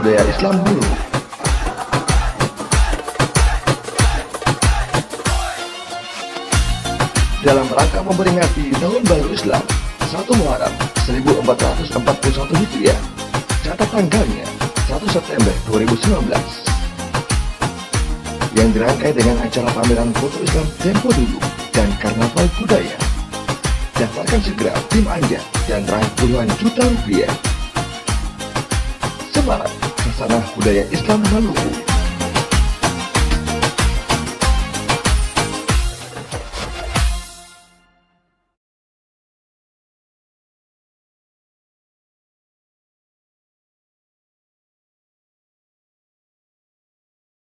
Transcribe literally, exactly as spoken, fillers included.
budaya Islam dulu. Dalam rangka memperingati Tahun Baru Islam, satu Muharram seribu empat ratus empat puluh satu Hijriah, catat tanggalnya, satu September dua ribu sembilan belas, yang dirangkai dengan acara pameran foto Islam tempo dulu dan karnaval budaya. Daftarkan segera tim Anja dan raih puluhan juta rupiah. Semarang, Khazanah Budaya Islam Maluku.